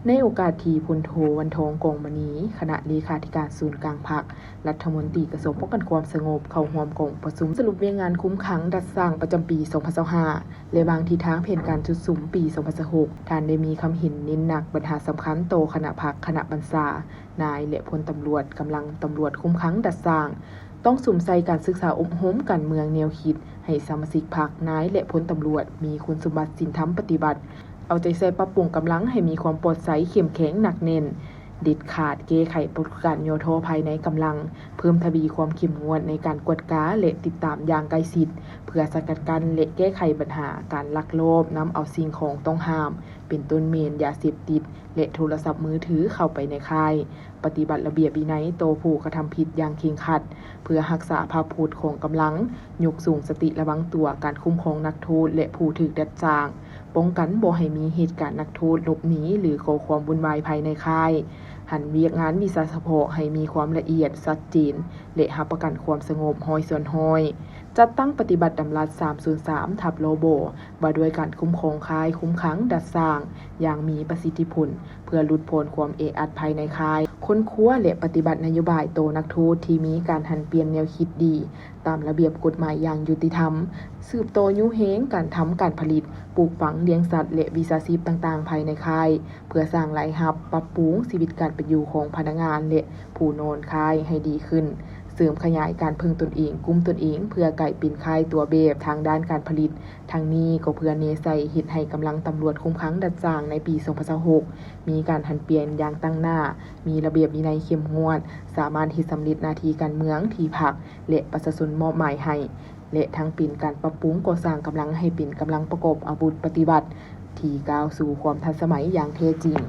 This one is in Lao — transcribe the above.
ໃນໂອກາດທີ່ພົນໂທ ວັນທອງ ກອງມະນີ ຄະນະເລຂາທິການສູນກາງພັກ, ລັດຖະມົນຕີກະຊວງປ້ອງກັນຄວາມສະຫງົບ ເຂົ້າຮ່ວມກອງປະຊຸມສະຫຼຸບວຽກງານຄຸມຂັງດັດສ້າງປະຈຳປີສອງພັນຊາວຫ້າ ແລະ ວາງທິດທາງແຜນການຊຸດສຸມປີສອງພັນຊາວຫົກ, ທ່ານໄດ້ມີຄຳເຫັນເນັ້ນໜັກບັນຫາສຳຄັນຕໍ່ຄະນະພັກ, ຄະນະບັນຊາ, ນາຍ ແລະ ພົນຕຳຫຼວດ, ກຳລັງຕຳຫຼວດຄຸມຂັງດັດສ້າງ, ຕ້ອງສຸມໃສ່ການສຶກສາອົບຮົມການເມືອງແນວຄິດ ໃຫ້ສະມາຊິກພັກ, ນາຍ ແລະ ພົນຕຳຫຼວດ ມີຄຸນສົມບັດສິນທຳປະຕິບັດ, ເອົາໃຈໃສ່ປັບປຸງກຳລັງໃຫ້ມີຄວາມປອດໃສ, ເຂັ້ມແຂງ, ໜັກແໜ້ນ, ເດັດຂາດ, ແກ້ໄຂປາກົດການຫຍໍ້ທໍ້ພາຍໃນກຳລັງ, ເພີ່ມທະວີຄວາມເຂັ້ມງວດໃນການກວດກາ ແລະ ຕິດຕາມຢ່າງໃກ້ຊິດ ເພື່ອສະກັດກັ້ນ ແລະ ແກ້ໄຂບັນຫາການລັກລອບນຳເອົາສິ່ງຂອງຕ້ອງຫ້າມ ເປັນຕົ້ນແມ່ນຢາເສບຕິດ ແລະ ໂທລະສັບມືຖືເຂົ້າໄປໃນຄ້າຍ, ປະຕິບັດລະບຽບວິໄນຕໍ່ຜູ້ກະທຳຜິດຢ່າງເຄັ່ງຄັດ ເພື່ອຮັກສາພາບພົດຂອງກຳລັງ, ຍົກສູງສະຕິລະວັງຕົວການຄຸ້ມຄອງນັກໂທດ ແລະ ຜູ້ຖືກດັດສ້າງ, ປ້ອງກັນບໍ່ໃຫ້ມີເຫດການນັກໂທດຫຼົບໜີ ຫຼື ກໍ່ຄວາມວຸ່ນວາຍພາຍໃນຄ້າຍ, ຫັນວຽກງານວິຊາສະເພາະໃຫ້ມີຄວາມລະອຽດ, ຊັດເຈນ ແລະ ຮັບປະກັນຄວາມສະຫງົບຮ້ອຍສ່ວນຮ້ອຍ. ຈັດຕັ້ງປະຕິບັດດຳລັດສາມສູນສາມ ທັບ ລບ ວ່າດ້ວຍການຄຸ້ມຄອງຄ້າຍ, ຄຸມຂັງ, ດັດສ້າງຢ່າງມີປະສິດທິຜົນ ເພື່ອຫຼຸດຜ່ອນຄວາມແອອັດພາຍໃນຄ້າຍ, ຄົ້ນຄວ້າ ແລະ ປະຕິບັດນະໂຍບາຍຕໍ່ນັກໂທດທີ່ມີການຫັນປ່ຽນແນວຄິດດີຕາມລະບຽບກົດໝາຍຢ່າງຍຸຕິທຳ, ສືບຕໍ່ຍູ້ແຮງການທຳການຜະລິດ, ປູກຝັງ, ລ້ຽງສັດ ແລະ ວິຊາຊີບຕ່າງໆພາຍໃນຄ້າຍ ເພື່ອສ້າງລາຍຮັບ, ປັບປຸງຊີວິດການເປັນຢູ່ຂອງພະນັກງານ ແລະ ຜູ້ນອນຄ້າຍໃຫ້ດີຂຶ້ນ, ເສີມຂະຫຍາຍການເພິ່ງຕົນເອງ, ກຸ້ມຕົນເອງ ເພື່ອກາຍເປັນຄ້າຍຕົວແບບທາງດ້ານການຜະລິດ. ທັງນີ້ກໍເພື່ອແນໃສ່ເຮັດໃຫ້ກຳລັງຕຳຫຼວດຄຸມຂັງດັດສ້າງໃນປີສອງພັນຊາວຫົກ ມີການຫັນປ່ຽນຢ່າງຕັ້ງໜ້າ, ມີລະບຽບວິໄນເຂັ້ມງວດ, ສາມາດເຮັດສຳເລັດໜ້າທີ່ການເມືອງທີ່ພັກ ແລະ ປະຊາຊົນມອບໝາຍໃຫ້ ແລະ ທັງເປັນການປັບປຸງກໍ່ສ້າງກຳລັງໃຫ້ເປັນກຳລັງປະກອບອາວຸດປະຕິວັດ ທີ່ກ້າວສູ່ຄວາມທັນສະໄໝຢ່າງແທ້ຈິງ.